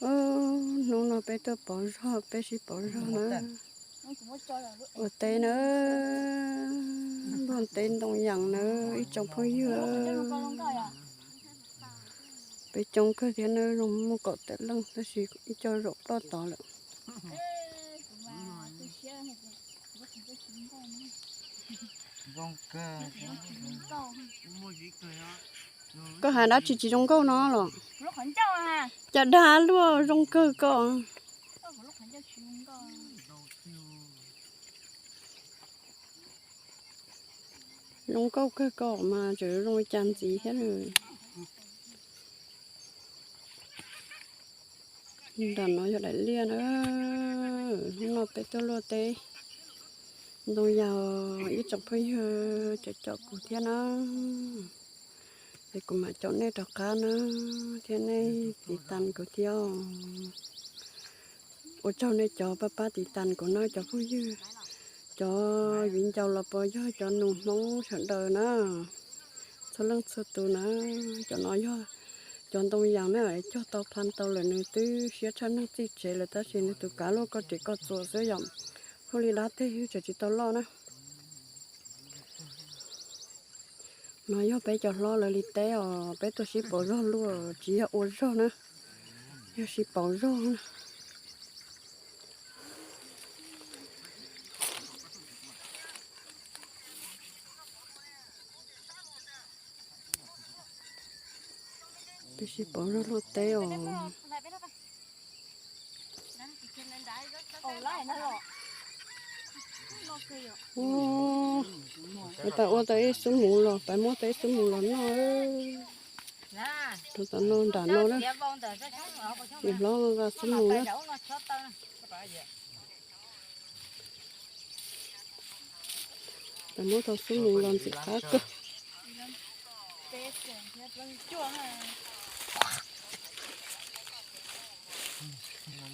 Hnub no peb tuaj pov zog, peb sib pov zog na. Ua teb na, nplooj teb ntoo yas na, ib tsoom phooj ywg. Peb coob kawg thiab na, zoo muaj kaum tawm leej tab sis ib co zaum ploj tod lawm. Koj hais dab tsi tsis zoo nkauj no los? Cas dag luaj zoo kawg koj. Zoo nkauj kawg koj mas tseem zoo li cas ntxiv thiab. Nram no yog daim liaj na. Hnub no peb tuaj luaj teb ntoo yas, ib tsoom phooj ywg cov caum kuv thiab na. Es kuv mam caum nej rov qab na, thiab nej tiv tas kuv thiab. Ua tsaug nej cov pab pab tiv tas kuv na cov phooj ywg, cov viv ncaus los puas yog cov nus Hmoob sawv daws na, txhua leej txhua tus na. Cov no yog cov ntoo yas na, cog tau pha tau lawm nws twb siab tshaj neeg txij tsev lawm tab sis nws tus kav luaj koj ris koj txuas xwb yom. Hnub li dab teg tseem tsis tau loj na. No yog peb cov hlob lawv li teb os, peb tuaj sib pauv zog luaj, tsis yog ua zog na, yog sib pauv zog na. Peb sib pauv zog luaj teb os. Ua, pais ua tau ib xub mus los, pais muab tau ib xub mus los noj. Rau tom no nram no na, niam hlob nqa xub mus na. Pais muab tau xub mus los ntxim qab kawg.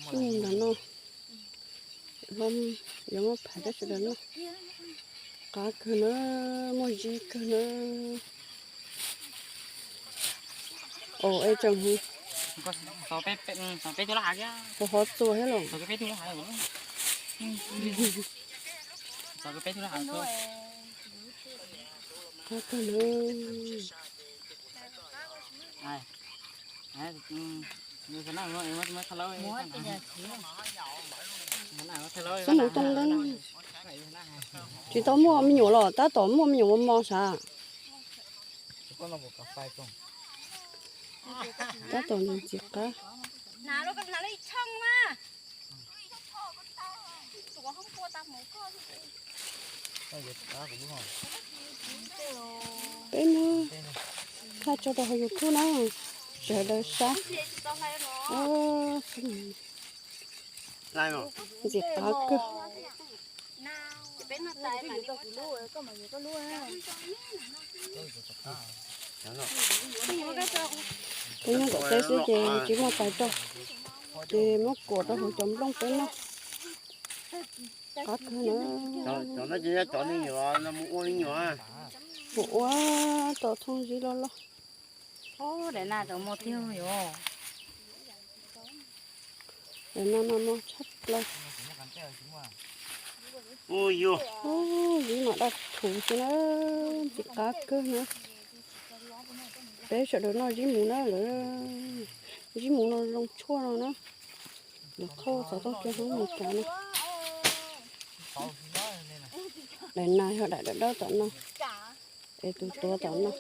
Xub mus nram no, niam hlob yuav muab phais rau sawv daws noj. Qab kawg na, muaj zib kawg na. Os, ej tseem, qhov txua thiab los. Qab kawg na. Xub mus too ntawd, tsis tau muaj me nyuam los tab tom muaj me nyuam mos mos sav. Tab tom ntxim qab. Peb muab thaij tso rau hauv YouTube na, sawv daws saib. Ntxim qab kawg. Peb nyob tom teb xwb ces tsis muaj pais rau, ces muab kuam rau hauv cov nplooj peb noj. Qab kawg na. Mus ua tau thooj zib loj loj. Daim no mas mos tshaj plaws. Zib mas daj thuv xwb na, ntxim qab kawg na. Peb sawv daws noj zib mus na lawm. Zib mus no zoo tshuaj no na. Lawv qhau xov tooj kiag hnub mus kav na. Daim nas yog daim dawb dawb tom no, es tus tuav tom no.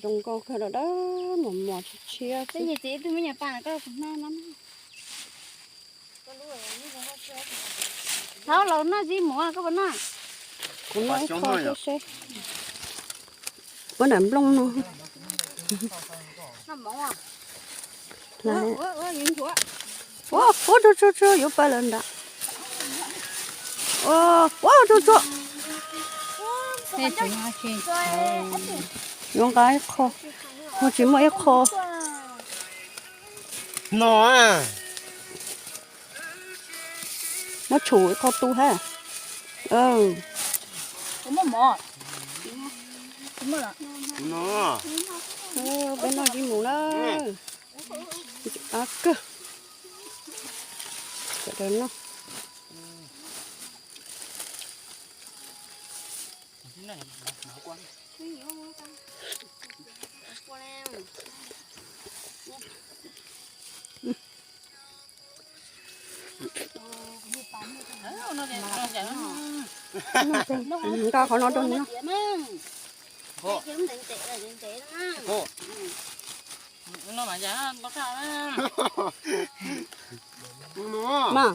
Zoo nkauj kawg, dawb dawb mos mos tshiab tshiab xwb. Thaub laus noj zib mus koj puas noj? Kuv noj ib qho seb seb. Puab nram nplooj no. Ua, ua, tsuag tsuag yuav pais lawm nram. Ua, tsuag tsuag. Yuav nqa ib qho, ho tsis muaj ib qho. No. Muab tshum ib qho tu ha. No. Peb noj tsis mus na. Ab kawg. Sawv daws noj. Nqa qhov no rau nws. Mas,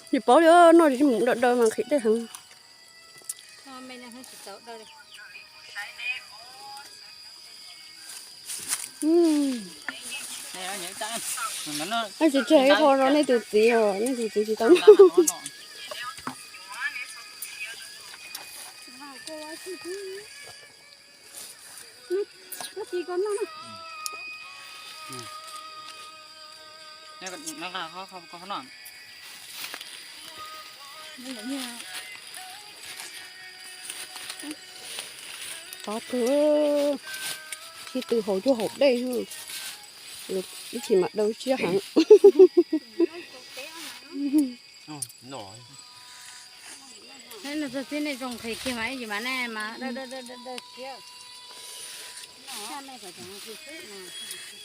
tsis paub li, noj tsis mus daw daw mas nqhis dej heev. Nej tsis tseg ib qho rau nej tus txiv os, nej tus txiv tsis tau noj. Qab kawg, sib tw haus cuag haus dej xwb, ib chim mam daw siab heev. Txog txij nej zoo nqhis kiag mas ib yim mas nej mas daw daw daw daw siab. Nej kom nqhis xwb mas.